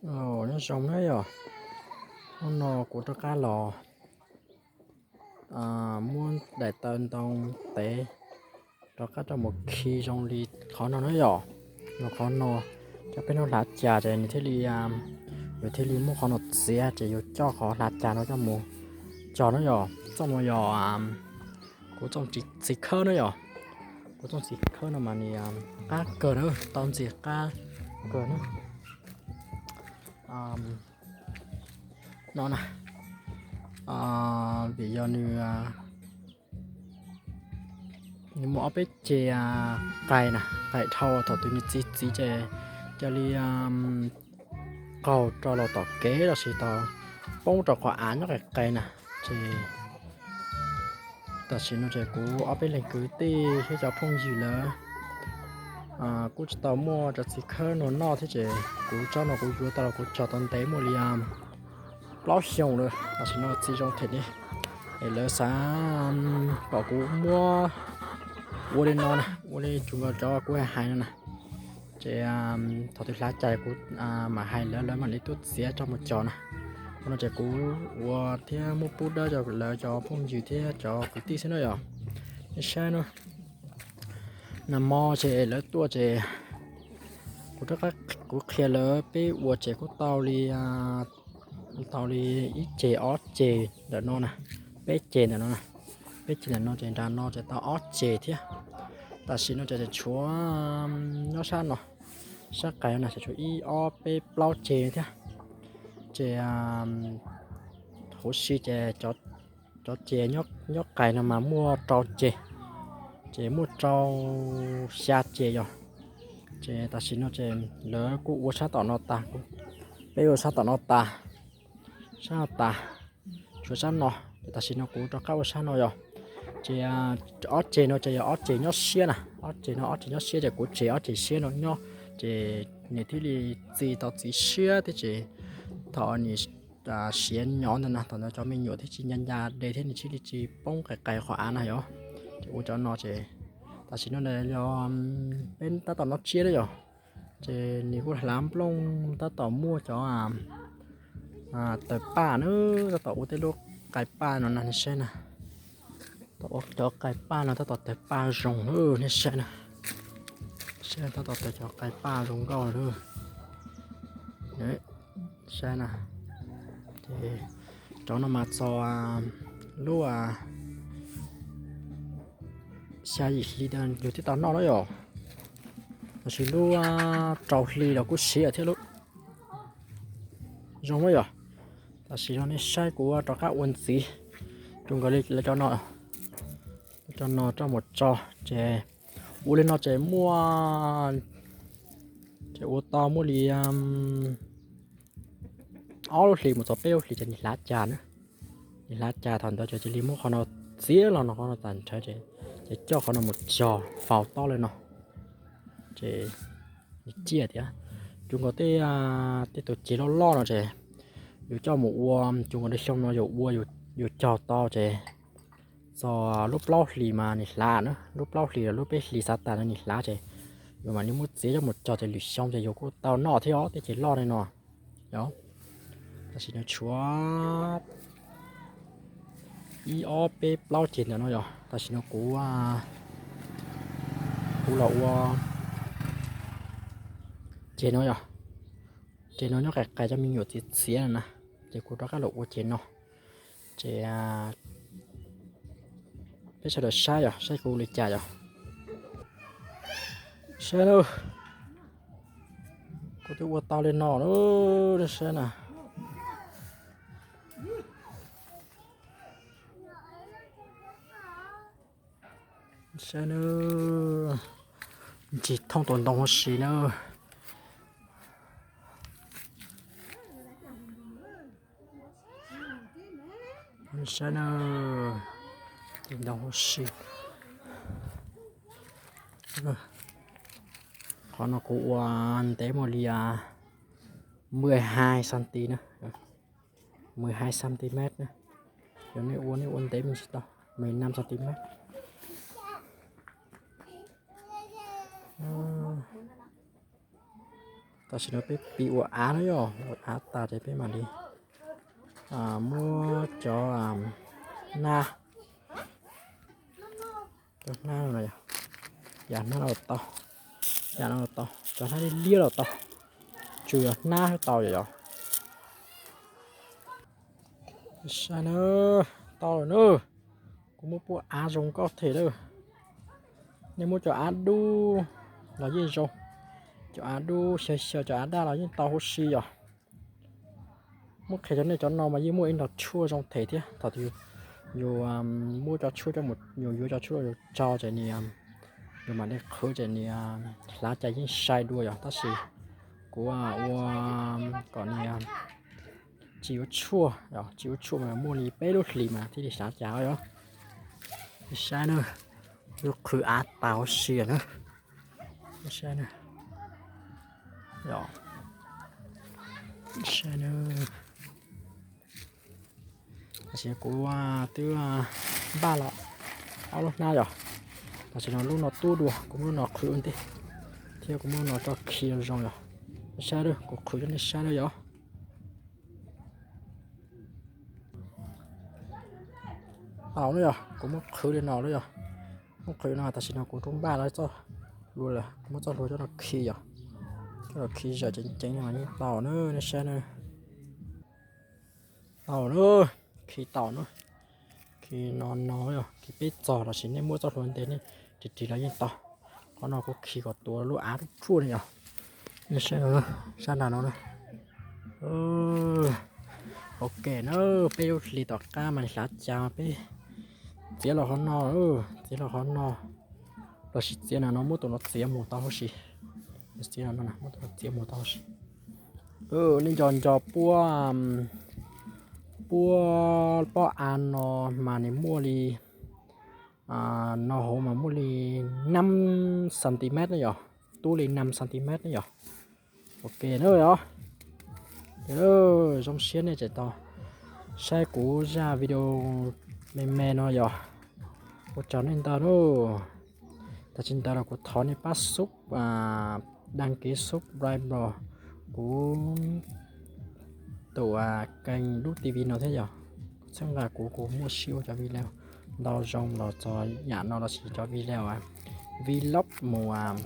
Nyob zoo na yom, hnub no kuv rov qab los muab daim taw ntoo tev rov qab rau mus khi zoo li qhov no na yom. Los qhov no, cov peb hnub hlav cas ces nws thiaj li, yus thiaj li muab qhov no txiav ces yus coj qhov hlav cas no coj mus cog na yom. Txoj no yog kuv txooj txiv khawb na yom. Kuv txooj txiv khawb no mas nws qab kawg na, tau ntxiv qab kawg na. No na, vim yog nws, nws muaj ob peb ceg qais na, qais dhau thaum twg nws txiv txiv ces cia li qaug rau los tom kev los sis tau poob rau qhov av nyob qis qis na. Ces tam sim no ces kuv ob peb leeg kwv tij thiab cov phooj ywg lawv kuj tsis tau muaj cov txiv khawb no noj thiab ces kuv tsob no kuv yuav tau los kuv cog tau ntev muaj li plaub xyoos lawm, tam sim no txiv zoo them li. Es lawv xav kom kuv muab ua li no na, ua li tsuas nkaus cov kuv hais hais no na. Ces thaum twg hlav cas kuv mam hais lawv, lawv mam li tuaj txiav coj mus cog na. Qhov no ces kuv ua thiab muab pub dawb rau lawv cov phooj ywg thiab cov kwv tij xwb na yom. Nej saib no, nag hmo ces lawv tuaj ces kuv rov qab, kuv qhia lawv peb ua ces kuj tau li, tau li ib ceg ob ceg ntawm no na, peb ceg ntawm no na, peb ceg ntawm no ces nram no ces tau ob ceg thiab. Tam sim no ces tshuav nyob sab no, sab qais no na ces tshuav ib ob peb plaub ceg thiab. Ces huv si ces cov ceg nyob qais no mas muaj rau ceg, ces muaj rau xya ceg yom. Ces tam sim no ces lawv kuj ua sab tom no tas, peb ua sab tom no tas, sab no tas, tshuav sab no, ces tam sim no kuv rov qab ua sab no yom. Ces ob ceg no ces yog ob ceg nyob siab na, ob ceg no ob ceg nyob siab ces kuv tseg ob ceg siab no nyob, ces nws thiaj li txi tau txiv siab thiab ces thaum nws siav nyob ntawd na, thaum ntawd cov me nyuam thiaj tsis ncas ncas de thiab nws thiaj li tsis poob qis qis qhov av na yom. Ces ua cov no ces tam sim no yog peb tab tom noj tsiab na yom. Ces nws kuj hlav nplooj tab tom muaj cov tawg paj na, tab tom ua tej lub qais paj no na nej saib na. Tab tom ua cov qais paj no tab tom tawg paj zoo lawm nej saib na. Saib tab tom tawg cov qais paj zoo nkauj lawm. Saib na, ces cov no mas txog lub xya yim hli yus thiaj tau noj na yom. Tab sis lub rau hli los kuj siav thiab lub zoo na yom. Tam sim no nej saib kuv rov qab ua ntxiv rau nkaus li lawv cov no, cov no rau mus tso, ces ua li no ces muaj, ces ua tau muaj li ob lub hlis mus txog peb lub hlis ces nws hlav cas na. Nws hlav cas thaum ntawd ces cia li muab qhov no txiav los no qhov no tag nrho ces, ces coj qhov no mus cog faus tob li no. Ces nws ciaj thiab. Cov nkaus tej, tej tus ceg loj loj no ces yus coj mus ua, cov nkaus li xyoo no yus ua, yus cog tau ces txog lub plaub hlis mas nws hlav na, lub plaub hlis los lub peb hlis xav tas no nws hlav ces yus mam li muab txiav coj mus cog ces lwm xyoo ces yus kuj tau noj thiab os, tej ceg loj li no. Tam sim no tshuav ib ob peb plaub ceg ntawm no yog tam sim no kuv, kuv los ua ceg no yog, ceg no nyob qis qis cov me nyuam txiav txiav no na, ces kuv rov qab los ua ceg no. Ces peb sawv daws saib yog saib kuv ua li cas yog. Saib na, kuv twb ua tau li no lawm, saib na. Saib na, ntsis thooj tus ntoo huv si na. Saib na, ntsis ntoo huv si. Qhov no kuv ua ntev muaj li mười hai xăng ti na, mười hai xăng ti mét na. Yog nej ua, nej ua ntev me ntsis tau, mười lăm xăng ti mét. Tam sim no peb piv ua av no yog, ua av tas ces peb mam li muab cov hnab, cov hnab no, yam hnab no tau, yam no tau, cov hnab liab liab los tau, tsuas yog hnab tau yom yom. Saib na, tau lawm na. Kuv muab puab av zoo nkauj them lawm. Nej muab cov av dub los yeej zoo, cov av dub xyaw xyaw, cov av daj los yeej tau huv si yom. Muab qhia cov nej cov no mas yeej muaj ib nrog tshuaj zoo them thiab. Thaum yus muab cov tshuaj coj mus, yus yuav cov tshuaj yus tso ces nws, yus mam li qhwv ces nws hlav cas yeej sai dua yom. Tab sis kuv ua kom nws tsis ua tshuaj, tsis ua tshuaj mas muaj li peb lub hlis mas thiaj li hlav cas yom. Saib na, lub qhwv av tas huv si na. Saib na, saib na. Tam sim kuv twb npaj los ob lub hnab yom. Tam sim no lub no tub dua, kuv muab lub no qhwv ua ntej thiab kuv muab lub no tso khi zoo yom. Saib lawm, kuv qhwv rau nej saib lawm yom. Tau lawm yom, kuv muab qhwv li no lawm yom. Muab qhwv no tam sim no kuv rub npaj los txoj hlua lawm, kuv muab txoj hlua coj los khi yom. Coj los khi zawm ceev ceev no mas yeej tau na, nej saib na. Tau na, khi tau na. Khi no no yog khi peb txog los sis nej muab txoj hlua ntes nej ris ris los yeej tau. Qhov no kuv khi kom tuav lub av ruaj ruaj li yom. Nej saib no, sab nram no na. Ok na, peb lub hlis tom qab mas hlav cas peb txiav los qhov no, txiav los qhov no, los sis txiav no no muab tus no txiav mus tau huv si. Txiav no no muab tus no txiav mus tau huv si. Nej nco nco puab, puab pob av no mas nws muaj li, no hauv mas muaj li năm xăng ti mét na yom, tub li năm xăng ti mét na yom. Ok na yom. Zoo siab nej tseem tos saib kuv zaj video me me no yom. Ua tsaug nej ntau na. Tam sim ntawd los kuv thov nej pab sub, đăng ký subscribe los kuv tus kênh Dub T V no thiab yom. Txhawb nqa kuv, kuv muaj siab ua cov video ntau zoo los txog yam no los sis cov video vlog mus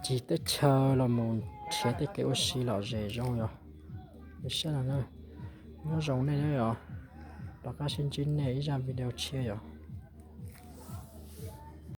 cig teb chaws los mus nrhiav tej kev ua si lom zem zoo yom. Saib no, nyob zoo nej yom. Rov qab sib ntsib nej ib zaj video tshiab yom.